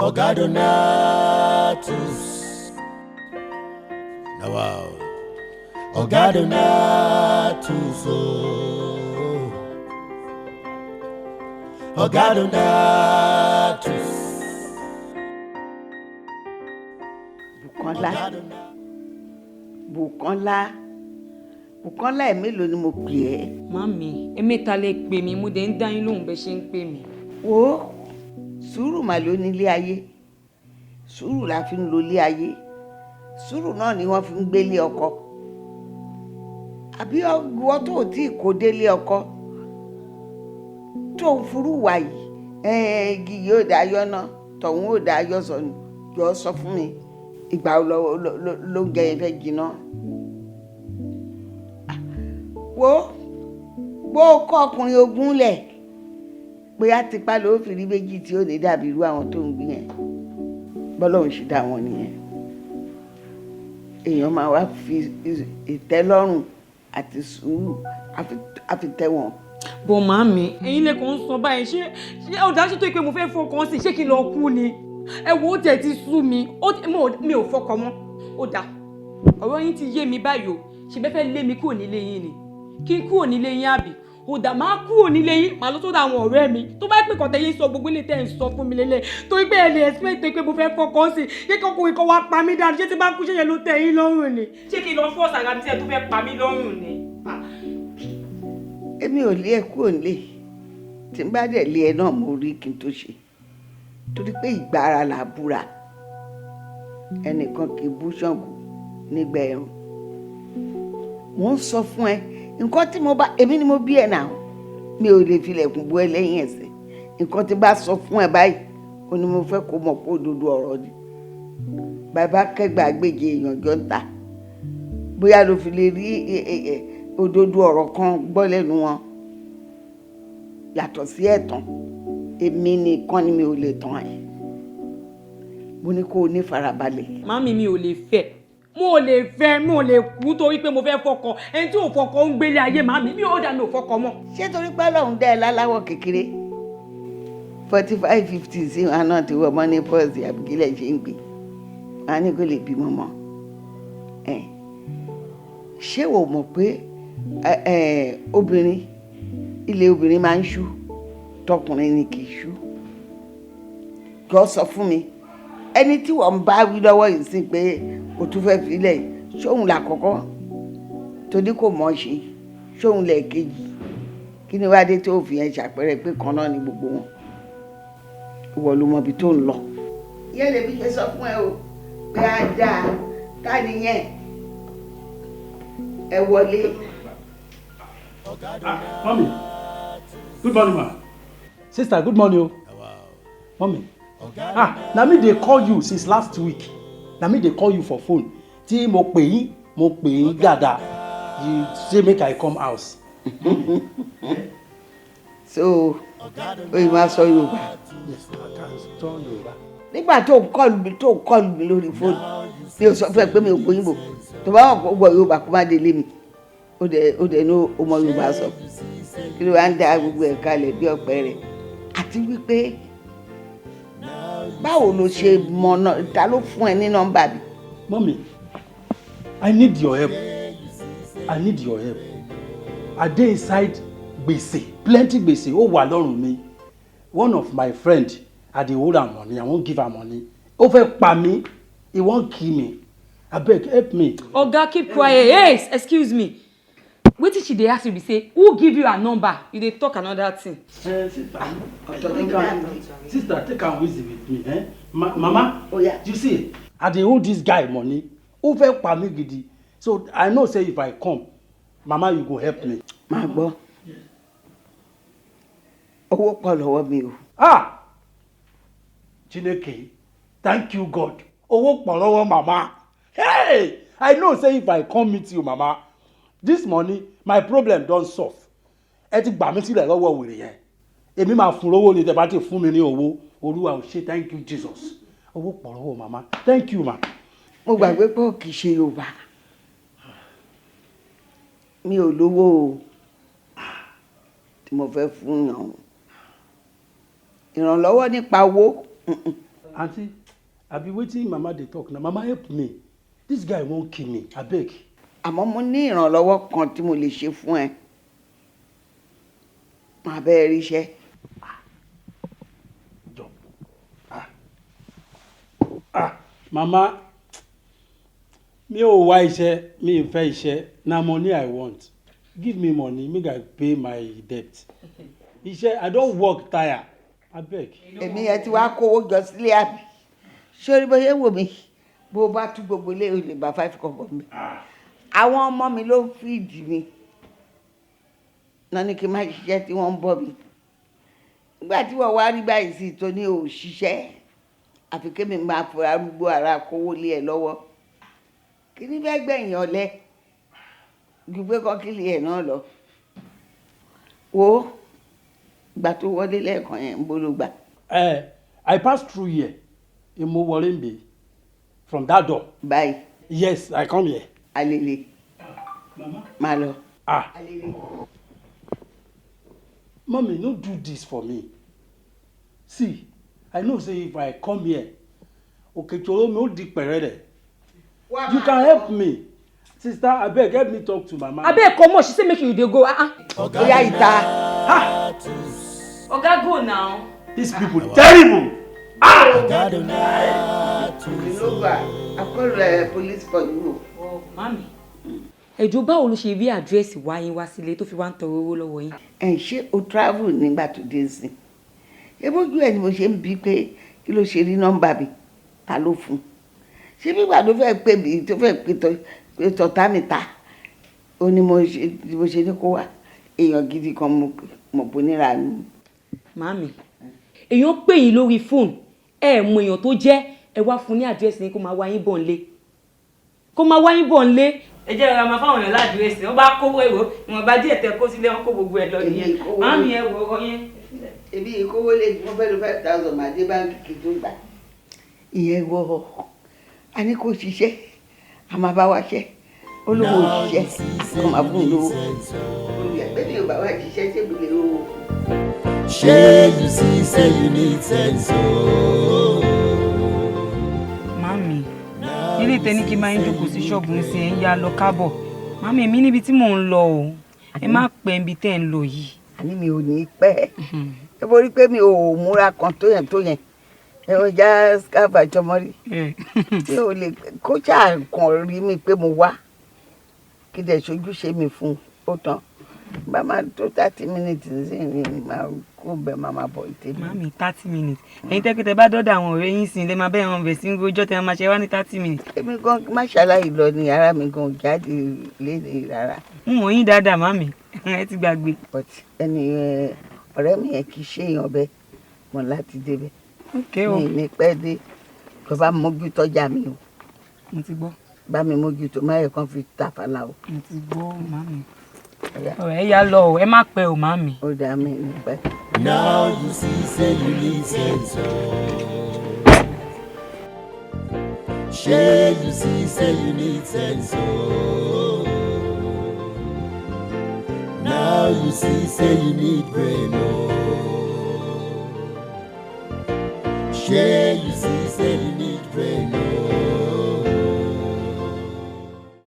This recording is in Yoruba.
Ọ̀gá Donatus. Now, Ọ̀gá Donatus. Oh. Ọ̀gá Donatus. Bùkọ́lá, Bùkọ́lá, Bùkọ́lá, ẹ̀ mélòó ni mo pè ẹ́? Màmí, ẹ̀mẹ́ta lẹ pè mí, mo dẹ̀ ń dá yín lóhùn bẹ́ẹ̀ ṣe ń pè mí. Wo, sùúrù mà ló nílé ayé. Sùúrù la fi ń lo ilé ayé. Sùúrù náà ni wọ́n fi ń gbélé ọkọ. Àbí ọgbọ́n tó ò tí ì kó délé ọkọ tó ń furú wà yìí, igi yóò dá yọ náà, tọ̀hún ò dá yọ sọnù. Jọ sọ fún mi, ìgbà wo ló ń jẹ yẹn fẹ́ jiná? Wo, bó o kọ́ ọkùnrin 20 lẹ̀ pé á ti pa ló fi rí méjì tí ò ní dàbí irú àwọn tó ń gbé yẹn. Bọ́lọ́run ṣì dá wọn nìyẹn. Èèyàn máa wá fi ìtẹ́lọ́rùn àti sùúrù á fi tẹ́ wọn. Bọ̀ màmí, ẹ̀yin lè kàn ń sọ báyìí, ṣé ọ̀dà ṣètò pé mo fẹ́ fọkàn sí, ṣé kí n lọ kú ni? Ẹ wo, ó tẹ̀ ti sú mi, mi ò fọkàn mọ́. Ó dáa, ọ̀rọ̀ yín ti yé mi báyìí o. Ṣe bẹ́ẹ̀ fẹ́ lé mi kúrò nílé yín ni? Kí n kúrò nílé yín àbí? Ó dà, máa kúrò nílé yín, màá lọ sọ́dọ̀ àwọn ọ̀rẹ́ mi. Tó bá pè kọ́tẹ́ yín sọ gbogbo ilé tẹ́ ń sọ fún mi lélẹ̀ torí pé ẹ lè expect pé mo fẹ́ fọkàn sí, ṣé kọkùnrin kan wá pa mí dànù? Ṣé tí bá kú, ṣé yẹn ló tẹ́ yín lọ́rùn ni? Ṣé kí n lọ force ara mi sí ẹ tó fẹ́ pa mí lọ́rùn ni? Èmi ò lé ẹ kúrò nílé. Tí n bá dẹ̀ lé ẹ náà, mo rí kí n tó ṣe, torí pé ìgbà ara là búra. Ẹnìkan kì í bú Ṣàngó nígbà ẹ̀rùn. Mò ń sọ fún ẹ, nǹkan tí mo bá, èmi ni mo bí ẹ náà, mi ò lè filẹ̀kùn bú ẹ lẹ́yìn ẹ̀sẹ̀. Nǹkan tí bá sọ fún ẹ báyìí, ó ní mo fẹ́ kó mọ̀ pé òdodo ọ̀rọ̀ ni. Bàbá kẹgbàá gbèjè èèyàn jọ ń ta, bóyá ló fi lè rí òdodo ọ̀rọ̀ kan gbọ́ lẹ́nu wọn yàtọ̀ sí ẹ̀tàn. Èmi nìkan ni mi ò lè tàn ẹ́. Mo ní kó o ní farabalẹ̀. Màmí, mi ò lè fẹ́, mo ò lè fẹ́, mo ò lè kú torí pé mo fẹ́ fọkọ. Ẹni tí ò fọkọ ń gbélé ayé. Màmí, mi ò dà, mi ò fọkọ mọ́. Ṣé torí pé Ọlọ́run dá ẹ láláwọ̀ kékeré, 45, 50 sí wọn náà ti wọ ọmọ ní pọ́ọ̀sì àbíkílẹ̀ ṣe ń gbé wọn á ní kó lè bímọ mọ́ ẹ? Ṣé o mọ̀ pé obìnrin, ilé obìnrin máa ń ṣú, tọkùnrin ni kì í ṣú? Jọ sọ fún mi, ẹni tí wọ́n ń bá wí lọ́wọ́ yìí sí pé o tún fẹ́ filẹ̀, ṣóun làkọ́kọ́ torí kò mọ̀ ṣe? Ṣóun lẹ́ẹ̀kejì? Kí ni wàá dé tó fi yẹn ṣàpẹẹrẹ pé kan náà ni gbogbo wọn? Ìwọ ló mọ ibi tó ń lọ. Ìyẹn lèmi ṣe sọ fún ẹ o pé á dáa ká nìyẹn ẹ wọlé. Ah, mommy. Good morning, ma. Sister, good morning, o. Mommy. Ah, na me dey call you since last week. Na me dey call you for phone. Tí mo pè yín, mo pè yín dáadáa. You say make I come house. So o yìí máa sọ Yorùbá? Yes, I can sọ Yorùbá. Nígbà tó ń call mi, tó ń call mi lórí fóònù, mi ò sọ fún ẹ pé mi ò gbóyìnbó? Tó bá wà kó gbọ́ Yorùbá, kó má délé mi. Ó dẹ̀ ní o mọ Yorùbá sọ. Kí ló wá ń da gbogbo ẹ̀ kalẹ̀ bí ọ̀pẹ rẹ̀? Àti wípé báwo ló ṣe mọ náà? Ta ló fún ẹ ní nọ́mbà mi? Mommy, I need your help. I need your help. I dey inside gbèsè, plenty gbèsè, ó wà lọ́rùn mi. One of my friend, I dey hold am money, I wan give am money. Ó fẹ́ pa mí, he wan kill me. Abeg, help me. Oga, keep quiet. Hey, excuse me, wetin she dey ask you be say who give you her number? You dey talk another thing. Sister, take am, sister, take am easy with me. Eh? Mama, Oh, yeah. you see, I dey owe this guy money. Ó fẹ́ pa mí gidi. So I know say if I come, Mama, you go help me. Máa gbọ́, owó pọ̀ lọ́wọ́ mi o. Ah! Chineke, thank you God. Owó pọ̀ lọ́wọ́ mama. Hey! I know say if I come meet you, mama, this money, my problem don solve. Ẹ ti gbà mí sílẹ̀ lọ́wọ́ wèrè yẹn. Èmi máa fún lówó ni tẹ́ bá ti fún mi ní owó. Olúwa ò ṣe, thank you Jesus. Owó pọ̀ lọ́wọ́ mama. Thank you, ma. Mo gbàgbé pé ò kì í ṣe Yorùbá. Mi ò lówó o tí mo fẹ́ fún yàn o. Ìrànlọ́wọ́ nípa owó. Aunty, I be waiting mama dey talk na. Mama help me. This guy wan kill me, abeg. Àmọ́ mo ní ìrànlọ́wọ́ kan tí mo lè ṣe fún ẹ. Màá bẹ́ẹ̀ ríṣẹ́. Job. Ah. Ah, mama, mi ò wá iṣẹ́, mi ò fẹ́ iṣẹ́. Na money I want. Give me money, make I pay my debt. Iṣẹ́, I don work tire. Abeg. Èmi yẹn ti wá kówó jọ sílé àbí? Sórí bó ṣe wò mí, bó bá tú gbogbo ilé, o lè bá 5 kọ́bọ̀ mi. Àwọn ọmọ mi ló ń feed mi. Náà ní kí n má ṣiṣẹ́ tí wọ́n ń bọ̀ mi. Nígbà tí wọ́n wá rí báyìí sí tó ní ò ṣiṣẹ́, àfi kémi máa fọ arúgbó ara kówó lé ẹ lọ́wọ́. Kí ni fẹ́ gbẹ̀yìn ọ̀lẹ? Ju pé kọ́ kílì ẹ̀ náà lọ. Wo ìgbà tó wọlé lẹ́ẹ̀kan yẹn, ń bolo gbà? Eh, I pass through here. Mo wọlé nbí from that door. Báyìí. Yes, I come here. Alele. Mama. Máa lọ. Ah. Alele. Mommy, no do this for me. See, I know say if I come here, Okechoro mi ó di pẹ̀rẹ̀rẹ̀. You can help me. Sister, abeg help me talk to mama. Abeg comot, she say make you dey go. Ah ah. Ó yá ìta. Ah! Oga, go now. These people terrible. Ah! Ọ̀gá Donatus. You no go. I call police for you. Oh, mami. Ẹjọ́, báwo ló ṣe rí àdírẹ́sì wá yín wá sílé tó fi wá ń tọrọ owó lọ́wọ́ yín? Ẹ ṣé o travel nígbà tó dé sí? Ebójú ẹ ni mo ṣe ń bi pé kí ló ṣe rí nọ́mbà mi, ta ló fún un? Ṣé nígbà tó fẹ́ pè mí, tó fẹ́ pè tọ̀tá mi ta, ó ní mo ṣe ní kó wá. Èèyàn gidi kan mo mọ̀ pé níra mi. Màámi, èèyàn pè yín lórí fóònù, ẹ mọ èèyàn tó jẹ́, ẹ wá fún ní àdírẹ́sì yín kó máa wá yín bọ̀ nílé. Kó máa wá yín bọ̀ nílé. Ẹ jẹ́ ìrora máa fáwọn èèyàn ládírẹ́sì, wọ́n bá kówó èrò, ìwọ̀nba díẹ̀ tẹ kó sílé, wọn kó gbogbo ẹ̀ lọ nìyẹn. Màámi, ẹ wò ó yẹn. Èmi ìkówó lè mo fẹ́ lo 5,000, màá dé báńkì kí n tó gbà. Ìyẹn wọ a ní kó ṣiṣẹ́, a máa bá wa ṣẹ́, ó lóun ò ṣiṣẹ́, kó máa fún un lówó. Olùyàgbé ni ò bá wa ṣiṣẹ́, ṣé mi lè rówó fún un? Shey you see say you need sense ooo. Màámi, nílé tẹ ní kí n máa ń jókòó sí ṣọ́ọ̀bù ń sin ẹ̀ ń yá lọ kábọ̀. Màámi, èmi níbi tí mò ń lọ o. Ẹ má pẹ́ ibi tẹ́ ń lọ yìí. Àní mi ò ní pẹ́. Ẹ borí pé mi ò múra kan tó yẹn tó yẹn. Ẹ ò já scarf àjọmọ́rí. Mi ò lè kó ṣáà kàn rí mi pé mo wá. Kí dẹ̀ ṣojúṣe mi fún un, ó tán. Bá máa tó 30 minutes sí ni màá kó bẹ́ẹ̀, máa máa bọ̀ tèmi. Màámi, 30 minutes. Ẹ̀yin tẹ́kítẹ́ bá dọ́dọ̀ àwọn ọ̀rẹ́ yín sìn lè máa bẹ́ẹ̀ hàn bẹ̀ sí ń rojọ́ tẹ́ máa ṣe wá ní 30 minutes. Èmi gan má ṣaláì lọ ni, ara mi gan ò jáde léde rárá. N mọ̀ yín dáadáa, màámi. Ẹ ti gbàgbé. But ẹni ọ̀rẹ́ mi yẹn kì í ṣe èèyàn bẹ́ẹ̀ mọ̀ láti débẹ̀. Ok o. Mi ní pẹ́ dé. Tó bá mójútó ọjà mi o. Mo ti gbọ́. Bá mi mójútó, má yẹ kán fi tàfàlà o. Mo ti gbọ́, màámi. Ọ̀rẹ́ yá lọ o, ẹ má pẹ́ o, màámi. Ó dà, mí ní pẹ́. Now you see say you need sense ooo. Shey you see say you need sense ooo. Now you see say you need brain ooo. Shey you see